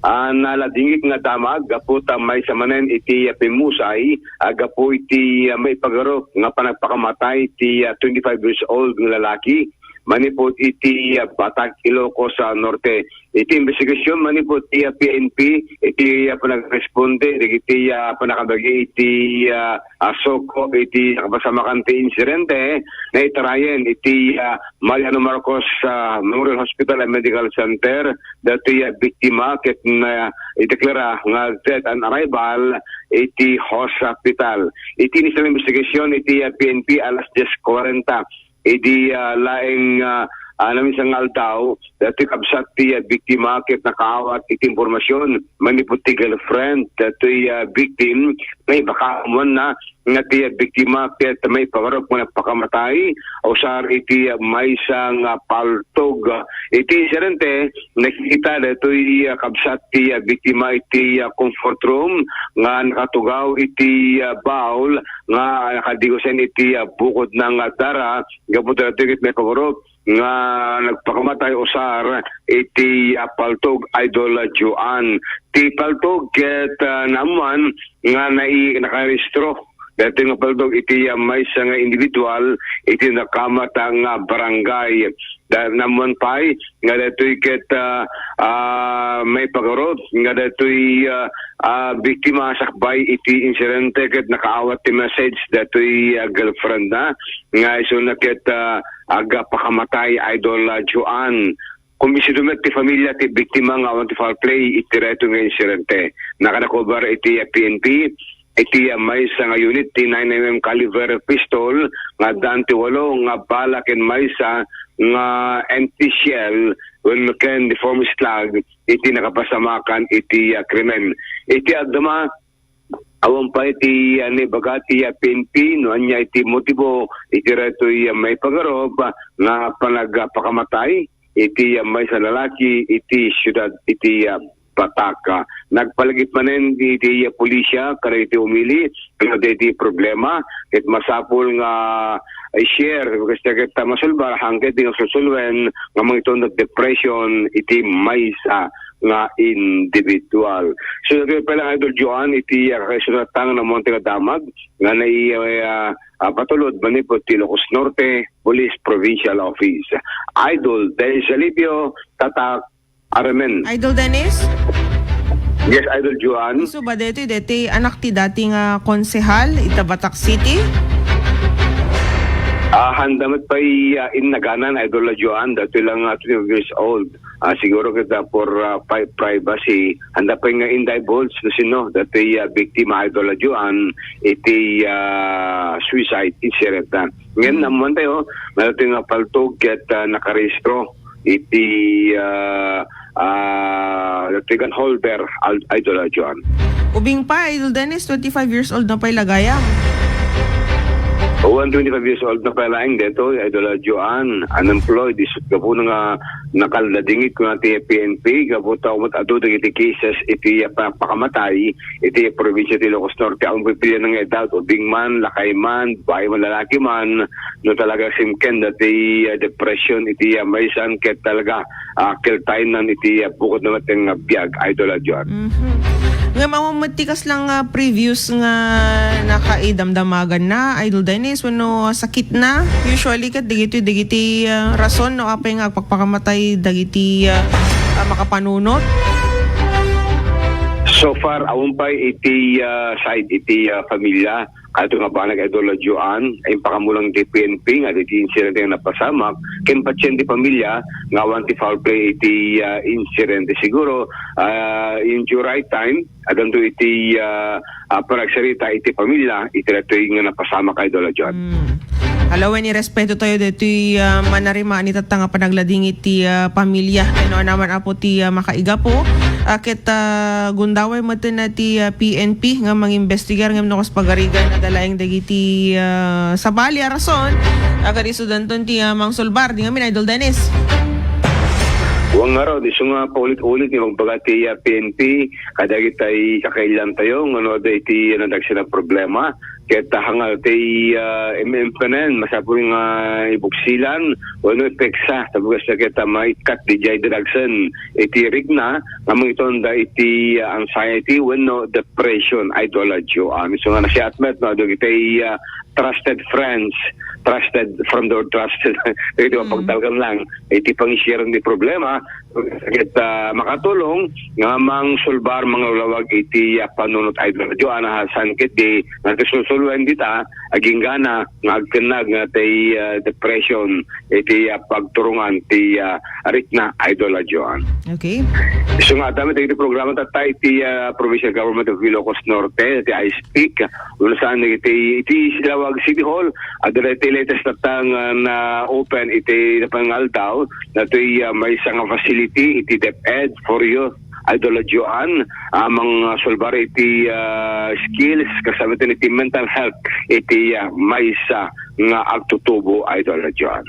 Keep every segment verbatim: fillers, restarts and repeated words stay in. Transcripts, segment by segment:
ah, naladingit nga damag gapu ta maysa manen iti, ah, pimmusay, ah, gapu iti, ah, maipagarup nga panagpakamatay ti, ah, twenty-five years old nga lalaki manipud iti, ah, Batac, Ilocos, ah, Norte. Iti imbestigasyon manipud ti, ah, P N P, iti, ah, panagresponde dagiti, ah, panakabagi iti, ah, ah, SOCO iti nakapasamakan ti insidente, naitarayen iti, ah, Mariano Marcos, ah, Memorial Hospital and Medical Center datoy, ah, biktima ket na ideklara nga dead on arrival iti hospital. Iti initial investigation iti, ah, P N P alas dies kuarenta idi, ah, laeng, ah, ah, naminsan nga aldaw, datoy kabsat ti, ah, biktima ket nakaawat iti impormasyon manipud ti girlfriend datoy, ah, victim nga ibakaammoanna nga ti, ah, biktima ket maipagarup nga nagpakamatay usar iti, ah, maysa nga paltog. Iti insidente, nakita datoy, ah, kabsat ti, ah, biktima iti, ah, comfort room nga nakatugaw iti, ah, bowl nga nakadigosen iti, ah, bukodna nga dara gapu datoy ket maipagarup nga nagpakamatay usar iti, ah, paltog, Idol, ah, Joan. Ti paltog ket, ah, naammuan nga nai-, nakarehistro daytoy nga paltog iti, ah, maysa nga individual iti nakamat nga barangay. Da-, naammuan pay nga daytoy ket, ah, ah, maipagarup nga daytoy, ah, ah, biktima sakbay iti insidente ket nakaawat ti message daytoy, ah, girlfriend na nga isuna ket, ah, agpakamatay, Idol, ah, Joan. Kumbinsido met ti familia ti biktima nga awan ti foul play iti daytoy nga insidente. Nakanakobar iti P N P, iti, ah, maysa nga unit ti nine M M caliber pistol nga addaan ti walo nga bala ken maysa nga empty shell wenno ken deformed slug iti nakapasamakan iti, ah, krimen. Iti agdama, awan pay ti, ah, naibaga ti, ah, P N P no ania iti motibo iti daytoy, ah, maipagarup, ah, nga panagpakamatay iti, ah, maysa lalaki iti siudad iti, ah, Batac. Nagpalagip manen iti, ah, pulisia kadagiti umili no adda iti problema ket masapul nga i-share kasta ket masulbar haan ket di nga sulsuluen nga mangiton depression iti maysa nga individual. So, dagiti pay lang, Idol Joan, iti, ah, kakaisuratang na monte nga damag nga nai-, ah, ah, patulod manipud ti Ilocos Norte Police Provincial Office. Idol Dennis Alipio, Tatak, R M N. Idol Dennis? Yes, Idol Joan. So, ba deti, deti anak ti dati nga konsehal ita Batac City? Ah, handa met pay, ah, innaganan, Idol Joan, dati lang, ah, twelve years old. Ah, siguro kita for, ah, pri-, privacy, handa pay nga indivulge no sino dati, ah, biktima, Idol Joan, iti, ah, suicide incident na. Ngayon, naman tayo, nga dati nga paltog ket, ah, nakarehistro iti, ah, ah, dati gun holder, Al-, Idol Joan. Ubing pa, Idol Dennis, twenty-five years old na pay lagayam. Awan, twenty-five years old na pay laeng detoy, Idol Joan, unemployed, isut gapu na nga nakalladingit ko na ti P N P, gapu ta umat adu dagiti cases iti, ah, pa-, pakamatay, iti probinsya ti Ilocos Norte, ang pipilian nga edad, ubing man, lakay man, babae man, lalaki man, no talaga simken dati, ah, depression, iti, ah, maysan ket talaga, ah, keltaenan iti, ah, bukod na met nga biag, Idol Adjuan. Mhm. Ngem awan met ti kasla nga previous nga nakaidamdamagan na, Idol Dennis, wenno sakit na? Usually ket dagiti, dagiti, ah, rason no apay nga agpakpakamatay dagiti, ah, ah, makapanunot? So far, awan pay iti, ah, side iti, ah, familia. Adto nga banag, Idol Joan, impakamulang ti P N P nga dagiti insidente nga napasamak ken patien ti pamilya nga awan ti foul play iti, ah, insidente. Siguro, ah, in due right time, addanto iti, ah, ah, panagsarita iti pamilya iti daytoy nga napasamak, Idol Joan. Hmm. Ala wen, irespeto tayo daytoy, ah, manarima ni tatta nga panaglading iti, ah, pamilya. Ken no ania man, Apo, ti, ah, makaigapo, ah, ket, ah, gundaway met ti, ah, P N P nga mangimbestigar ngem no kas pagarigan, adda laeng dagiti, ah, sabali a rason, ah, ket isudanton ti, ah, mangsulbar. Di ngamin, Idol Dennis. Wen ngarud, isu nga paulit-ulit nga magbaga ti, ah, P N P, kadagiti kakailiantayo, nga no adda iti, ah, nadagsen a problema, ket hangal ti, ah, M M P N, masapul nga ibuksilan wenno ipeksa, tapos ket, ah, maikkat diay drugsen iti rikna, nga mangitonda iti, ah, anxiety wenno depression, Idol Joan. So nga nasiatmet, no, dagiti, ah, trusted friends, trusted from the trusted, iti Mm. mapagtalkan lang, iti pangisyaran ti problema, ket, ah, makatulong nga mangsulbar, manglawlawag iti, ah, panunot, Idol Joan, a saan ket di, nga kasulsuluen dita, aginggana, nga agkennag nga ti, ah, depression, iti, ah, pagturungan ti, ah, rikna, Idol Joan. Okay. Isu nga adda met iti programa tatta iti, ah, Provincial Government of Ilocos Norte, iti I speak, unasan iti, iti Silawag City Hall, adda iti latest tatta nga na-open iti napangaldaw, datoy, ah, maysa nga facility iti DepEd for Youth, Idol Joan, a mangsulbar iti, ah, skills, kasano iti mental health, iti, ah, maysa nga agtutubo, Idol Joan.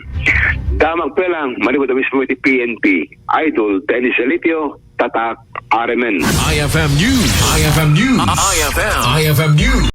Damag pay lang, manipud mismo iti P N P, Idol Dennis Elitio, Tatak R M N. I F M News. I F M News. I F M. I F M News.